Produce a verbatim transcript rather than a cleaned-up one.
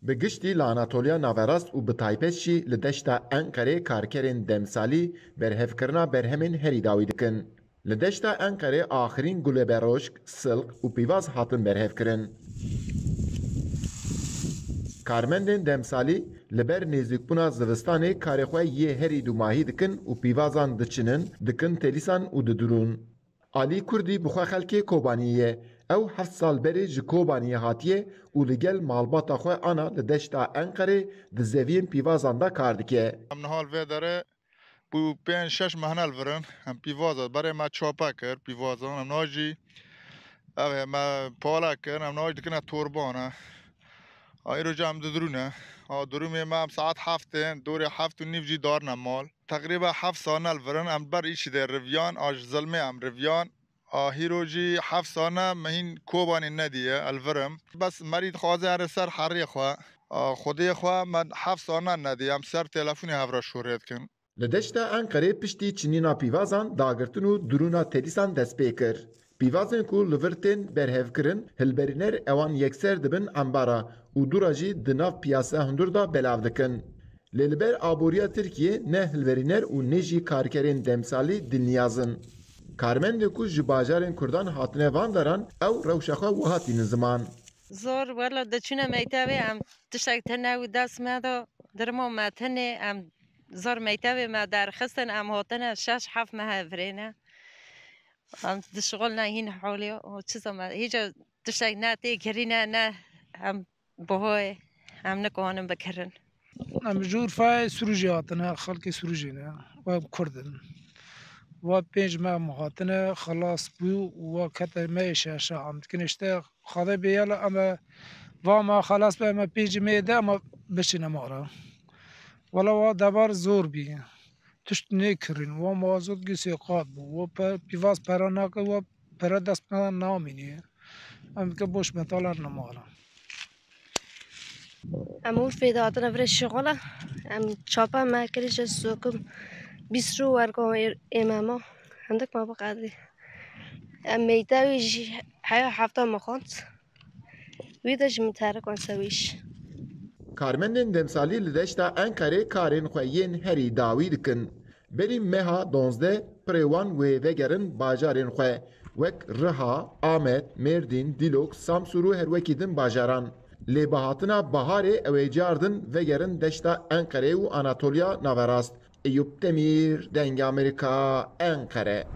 Bi giştî li Anatoliya Naverast û bi taybet jî li deşta Enqerê karkerên demsalî berhevkirina berhemên herî dawî dikin. Li deşta Enqerê axirîn guleberoşk, silq û pîvaz hatin berhevkirin. Karmendên demsalî li ber nêzîkbûna zivistanê karê xwe yê herî dûmahî dikin û pîvazan diçinin, dikin telîsan û didurûn. Alî Kurdî bi xwe xelkê Kobaniyê ye. Ew heft sal berê ji Kobaniyê hatiye û li gel malbata xwe ana li deşta Enqerê di zeviyên pîvazan de kar dike. Em niha li vê derê bû pênc şeş mehne li vir in. Em pîvaza berê me çape kir, pîvazan em niha jî ev ê me pala kir, em niha jî dikine torbane. A, îro jî em didirûne. A, durumê me em saet heftê, dorê heft û nîv jî darine mal. Teqrîba heft sal ne li vir in, em ber îşî dê riviyan, a ji zilmê em riviyan. A hîro jî heft sal ne me hîn Kobanê nediye, ez li vir im. Bes merî dixwaze here ser heriyê xwe. A, xwediyê xwe me heft sal ne nediye, em ser telefonê hev re şûrê dikin. Li deşta Enqerê piştî çinîna pîvazan dagirtin û durûna telîsan dest pê kir. Pîvazên ku li vir tên berhevkirin, hilberîner ewan yekser dibin embara û dûra jî di nav piyasa hundir de belav dikin. Lê li ber aboriya Tirkiyê ne hilberîner û ne jî karkerên demsalî dilniyaz in. Karmendên ku ji bajarên Kurdan hatine van daran, ew rewşa xwe wiha tînin ziman. Zor, wela diçûne mektebê, em tiştek tune û dest me de, dirmo me tenê, em zor mektebê me derxistin, em hatine şeş heft mehe virêne. Em dişixulne hîn holê û çi zeme, hîca tiştek ne tê kirîne, ne em Bohoyê em nikanin bikirin. Em ji Urfayê Sirûjê hatine, xelkê Sirûjê ne, we em Kurd in. We pênc meh em hatine, xelas bû û we kete me yê şeşe em dikin. Îşte Xwedê bêyela em e, va me xelas be, em e pêncî mehê de em e biçine mala. Wela wa debar zor bî. Tişt nêkirîn, wa mazot gisê qat bû, wa pe-, pîvaz pera nake, wa pere dest me namînî. Em dike boş metalar nemara. Em Urfê de hatine virê şixula. Em çapa me kirî ji sokim bîst rû wergo ê-, ê me ma. Hindik me biqedî. Em meytewî jî heya hefta me xwend. Wî de ji min terik wan sewîş. Karmendên demsalî li deşta Enqerê karên xwe yên herî dawî dikin. Berî meha duwazdeh pirê wan wê vegerin bajarên xwe, wek Riha, Amed, Mêrdîn, Dîlok, Samsûr û her wekî din bajaran. Lê bi hatina baharê ew ê cardin vegerin deşta Enqerê û Anatoliya Naverast. Eyûp Demîr, Dengê Amerîka, Enqere.